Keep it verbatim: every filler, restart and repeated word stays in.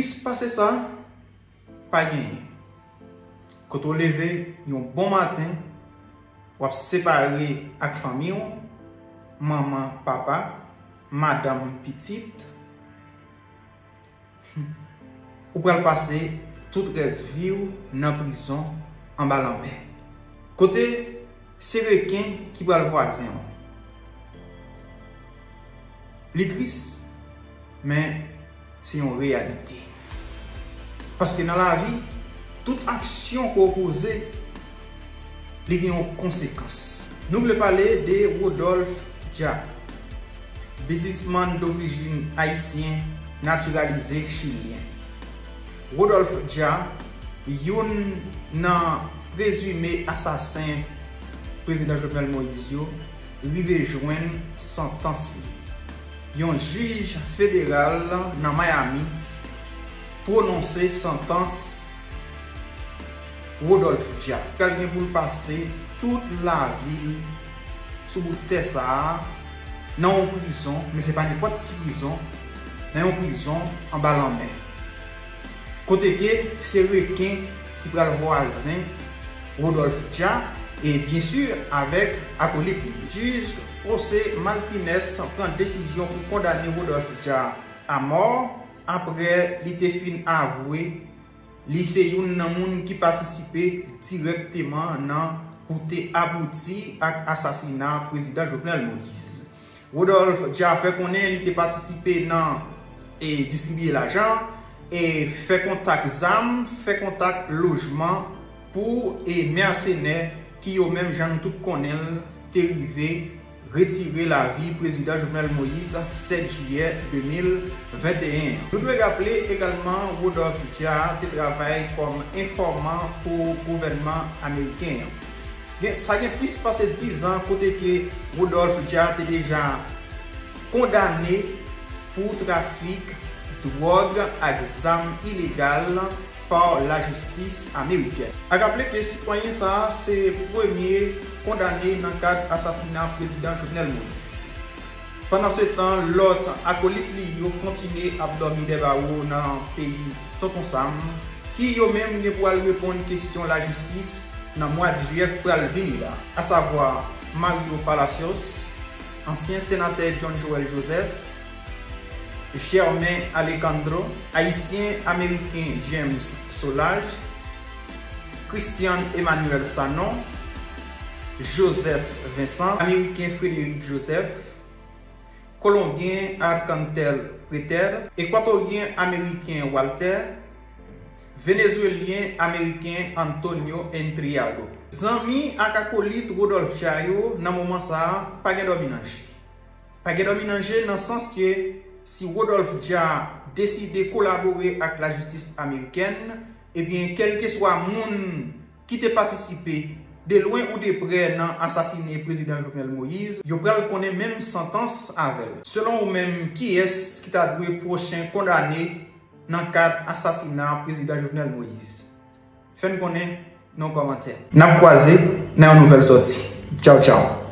Plis pase sa, pa genyen. Kote w leve yon bon maten, w ap separe ak fanmi w, manman, papa, madanm, pitit, ou pral pase tout rès vi w nan prizon anba lanmè. Kote se reken ki pral vwazen w. Li tris, men se yon reyalite. Paske nan lavi, tout aksyon ke w poze, li gen yon konsekans. Nou vle pale de Rodolphe Dia, biznismann dorijin ayisyen natiralize chilyen. Rodolphe Dia, youn nan prezime asasen Prezidan Jovenel Moïse yo, rive jwenn santans li. Yon jij federal nan Miami pwononse santans Rodolphe Dia. Pral gen pou l pase tout lavi l sou bout tè sa a, nan yon prizon, men se pa nenpòt ki prizon, nan yon prizon anba lanmè. Kote ke se reken ki pral vwazen Rodolphe Dia, e byen si avèk akolit li. Jij José Martinez pran desizyon pou kondane Rodolphe Dia amò apre li te fin avwe li se youn nan moun ki patisipe dirèkteman nan pou te abouti ak asasina Prezidan Jovenel Moïse. Rodolphe Dia fè konnen li te patisipe nan e distribiye lajan, e fè kontak zam, fè kontak lojman pou e mèsenè ki yo menm jan nou tout konnen l te rive retire lavi Prezidan Jovenel Moïse sèt jiyè de mil venteyen an. Nou dwe raple egalman Rodolphe Dia te travay kòm enfòman pou gouvènman ameriken an. Gen, sa gen plis pase diz an kote ke Rodolphe Dia te deja kondane pou trafik dwòg ak zam ilegal pa lajistis amerikèn. A raple ke sitwayen sa a se premye kondane nan kad asasina Prezidan Jovenel Moïse. Pandansetan, lòt akolit li yo kontinye ap dòmi dèbawo nan peyi Tonton Sam, ki yo menm gen pou al reponn kesyon lajistis nan mwa jiyè k pral vini la, asavwa Mario Palacios, ansyen senatè John Joël Joseph, Germain Alejandro, Ayisyen Ameriken James Solages, Christian Emmanuel Sanon, Joseph Vincent, Ameriken Frederick Joseph, Kolonbyen Arkantel Pretel, Ekwatoryen Ameriken Walter, Venezwelyen Ameriken Antonio Entriago. Zanmi ak akolit Rodolphe Dia yo nan moman sa a pa gen dòmi nan je. Pa gen dòmi nan je nan sans ke si Rodolphe Dia deside kolabore ak lajistis amerikèn, ebyen, kèlkeswa moun ki te patisipe de lwen ou de prè nan asasine Prezidan Jovenel Moïse, yo pral konnen menm santans avè l. Selon ou menm, kiyès ki ta dwe pwochen kondane nan kad asasina Prezidan Jovenel Moïse? Fè n konnen nan yon kòmantè. N ap kwaze nan yon nouvèl sòti. Tchaw, tchaw.